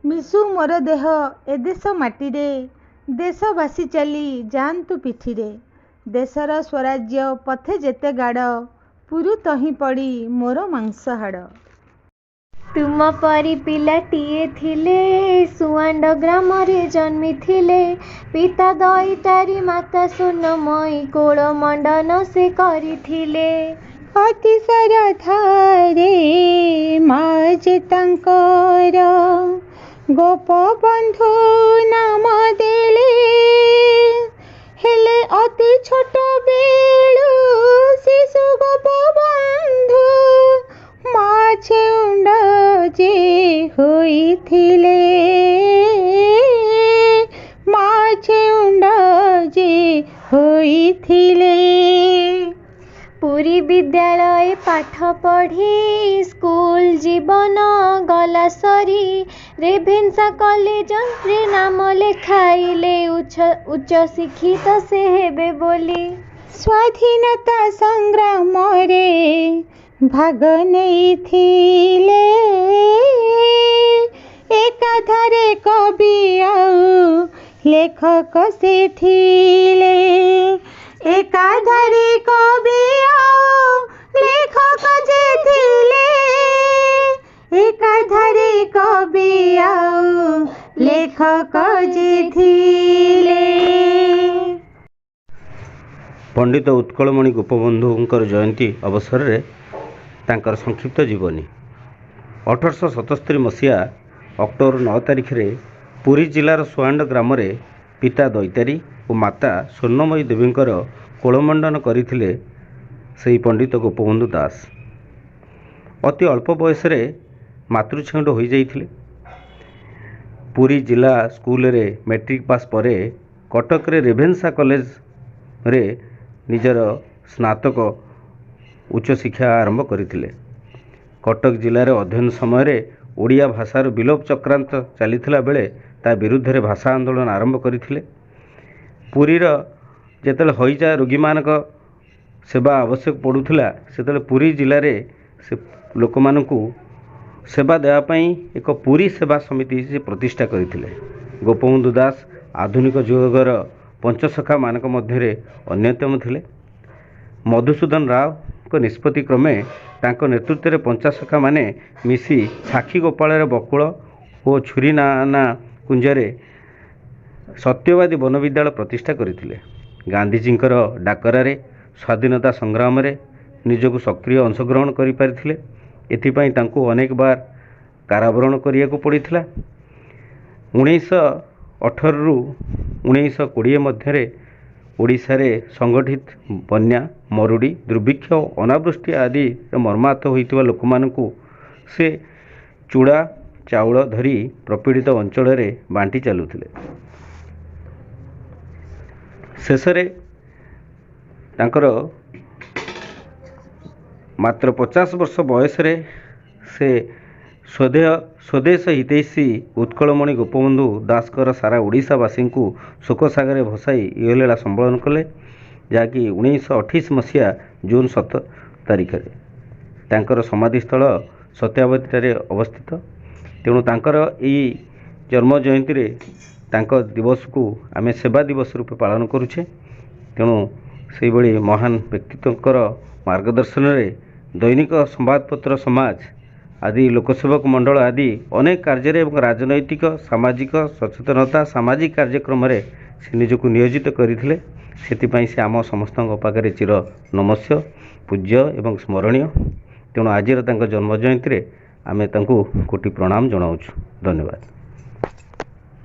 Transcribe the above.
ମିଶୁ ମୋର ଦେହ ଏ ଦେଶ ମାଟିରେ, ଦେଶବାସୀ ଚାଲି ଯାଆନ୍ତୁ ପିଠିରେ। ଦେଶର ସ୍ୱରାଜ୍ୟ ପଥେ ଯେତେ ଗାଡ଼, ପୂରୁ ତହିଁ ପଡ଼ି ମୋର ମାଂସ ହାଡ଼। ତୁମ ପରି ପିଲାଟିଏ ଥିଲେ, ସୁଆଣ୍ଡ ଗ୍ରାମରେ ଜନ୍ମିଥିଲେ। ପିତା ଦଇତାରି, ମାତା ସ୍ୱର୍ଣ୍ଣମୟୀ, କୋଳ ମଣ୍ଡନ ସେ କରିଥିଲେ। ଅତି ଶ୍ରଦ୍ଧାରେ ମା ଯେ ତାଙ୍କର ଗୋପବନ୍ଧୁ ନାମ ଦେଲେ। ହେଲେ ଅତି ଛୋଟ ବେଳୁ ଶିଶୁ ଗୋପବନ୍ଧୁ ମା ଛେଉଣ୍ଡ ଯେ ହୋଇଥିଲେ, ମା ଛେଉଣ୍ଡ ଯେ ହୋଇଥିଲେ। ପୁରୀ ବିଦ୍ୟାଳୟ ପାଠ ପଢ଼ି ସ୍କୁଲ ଜୀବନ ଗଲା ସରି। ରେଭେନ୍ସା କଲେଜରେ ନାମ ଲେଖାଇଲେ, ଉଚ୍ଚ ଶିକ୍ଷିତ ସେ ହେବେ ବୋଲି। ସ୍ୱାଧୀନତା ସଂଗ୍ରାମରେ ଭାଗ ନେଇଥିଲେ, ଏକାଧାରେ କବି ଆଉ ଲେଖକ ସେ ଥିଲେ। ଏକାଧାରେ କବି ଆଉ ଲେଖକ ଯେ ଥିଲେ, ଏକାଧାରେ କବି ଆଉ ଲେଖକ ଯେ ଥିଲେ। ପଣ୍ଡିତ ଉତ୍କଳମଣି ଗୋପବନ୍ଧୁଙ୍କର ଜୟନ୍ତୀ ଅବସରରେ ତାଙ୍କର ସଂକ୍ଷିପ୍ତ ଜୀବନୀ। 1877 ମସିହା ଅକ୍ଟୋବର 9 ତାରିଖରେ ପୁରୀ ଜିଲ୍ଲାର ସୁଆଣ୍ଡ ଗ୍ରାମରେ ପିତା ଦୈତାରୀ ଓ ମାତା ସ୍ୱର୍ଣ୍ଣମୟୀ ଦେବୀଙ୍କର କୋଳମଣ୍ଡନ କରିଥିଲେ ସେଇ ପଣ୍ଡିତ ଗୋପବନ୍ଧୁ ଦାସ। ଅତି ଅଳ୍ପ ବୟସରେ ମାତୃଛେଉଣ୍ଡ ହୋଇଯାଇଥିଲେ। ପୁରୀ ଜିଲ୍ଲା ସ୍କୁଲରେ ମେଟ୍ରିକ୍ ପାସ୍ ପରେ କଟକରେ ରେଭେନ୍ସା କଲେଜରେ ନିଜର ସ୍ନାତକ ଉଚ୍ଚଶିକ୍ଷା ଆରମ୍ଭ କରିଥିଲେ। କଟକ ଜିଲ୍ଲାରେ ଅଧ୍ୟୟନ ସମୟରେ ଓଡ଼ିଆ ଭାଷାର ବିଲୋପ ଚକ୍ରାନ୍ତ ଚାଲିଥିଲା ବେଳେ ତା ବିରୁଦ୍ଧରେ ଭାଷା ଆନ୍ଦୋଳନ ଆରମ୍ଭ କରିଥିଲେ। ପୁରୀର ଯେତେବେଳେ ହଇଜା ରୋଗୀମାନଙ୍କ ସେବା ଆବଶ୍ୟକ ପଡ଼ୁଥିଲା, ସେତେବେଳେ ପୁରୀ ଜିଲ୍ଲାରେ ସେ ଲୋକମାନଙ୍କୁ ସେବା ଦେବା ପାଇଁ ଏକ ପୁରୀ ସେବା ସମିତି ସେ ପ୍ରତିଷ୍ଠା କରିଥିଲେ। ଗୋପବନ୍ଧୁ ଦାସ ଆଧୁନିକ ଯୁଗର ପଞ୍ଚସଖାମାନଙ୍କ ମଧ୍ୟରେ ଅନ୍ୟତମ ଥିଲେ। ମଧୁସୂଦନ ରାଓଙ୍କ ନିଷ୍ପତ୍ତି କ୍ରମେ ତାଙ୍କ ନେତୃତ୍ୱରେ ପଞ୍ଚସଖାମାନେ ମିଶି ସାକ୍ଷୀଗୋପାଳରେ ବକୁଳ ଓ ଛୁରୀନାନା କୁଞ୍ଜରେ ସତ୍ୟବାଦୀ ବନବିଦ୍ୟାଳୟ ପ୍ରତିଷ୍ଠା କରିଥିଲେ। ଗାନ୍ଧିଜୀଙ୍କର ଡାକରାରେ ସ୍ୱାଧୀନତା ସଂଗ୍ରାମରେ ନିଜକୁ ସକ୍ରିୟ ଅଂଶଗ୍ରହଣ କରିପାରିଥିଲେ। ଏଥିପାଇଁ ତାଙ୍କୁ ଅନେକ ବାର କାରାବରଣ କରିବାକୁ ପଡ଼ିଥିଲା। 1918ରୁ 1920 ମଧ୍ୟରେ ଓଡ଼ିଶାରେ ସଂଗଠିତ ବନ୍ୟା, ମରୁଡ଼ି, ଦୁର୍ଭିକ୍ଷ, ଅନାବୃଷ୍ଟି ଆଦି ମର୍ମାହତ ହୋଇଥିବା ଲୋକମାନଙ୍କୁ ସେ ଚୂଡ଼ା ଚାଉଳ ଧରି ପ୍ରପୀଡ଼ିତ ଅଞ୍ଚଳରେ ବାଣ୍ଟି ଚାଲୁଥିଲେ। ଶେଷରେ ତାଙ୍କର ମାତ୍ର 50 ବର୍ଷ ବୟସରେ ସେ ସ୍ୱଦେଶ ହିତୈଷୀ ଉତ୍କଳମଣି ଗୋପବନ୍ଧୁ ଦାସଙ୍କର ସାରା ଓଡ଼ିଶାବାସୀଙ୍କୁ ଶୋକସାଗରରେ ଭସାଇ ଇହଲୀଳା ସମ୍ବରଣ କଲେ, ଯାହାକି 1928 ମସିହା ଜୁନ୍ 7 ତାରିଖରେ। ତାଙ୍କର ସମାଧିସ୍ଥଳ ସତ୍ୟାବତୀଠାରେ ଅବସ୍ଥିତ। ତେଣୁ ତାଙ୍କର ଏଇ ଜନ୍ମ ଜୟନ୍ତୀରେ ତାଙ୍କ ଦିବସକୁ ଆମେ ସେବା ଦିବସ ରୂପେ ପାଳନ କରୁଛେ। ତେଣୁ ସେଇଭଳି ମହାନ ବ୍ୟକ୍ତିତ୍ୱଙ୍କର ମାର୍ଗଦର୍ଶନରେ ଦୈନିକ ସମ୍ବାଦପତ୍ର ସମାଜ ଆଦି, ଲୋକସେବକ ମଣ୍ଡଳ ଆଦି ଅନେକ କାର୍ଯ୍ୟରେ ଏବଂ ରାଜନୈତିକ, ସାମାଜିକ ସଚେତନତା, ସାମାଜିକ କାର୍ଯ୍ୟକ୍ରମରେ ସେ ନିଜକୁ ନିୟୋଜିତ କରିଥିଲେ। ସେଥିପାଇଁ ସେ ଆମ ସମସ୍ତଙ୍କ ପାଖରେ ଚିର ନମସ୍ୟ, ପୂଜ୍ୟ ଏବଂ ସ୍ମରଣୀୟ। ତେଣୁ ଆଜିର ତାଙ୍କ ଜନ୍ମ ଜୟନ୍ତୀରେ ଆମେ ତାଙ୍କୁ କୋଟି ପ୍ରଣାମ ଜଣାଉଛୁ। ଧନ୍ୟବାଦ।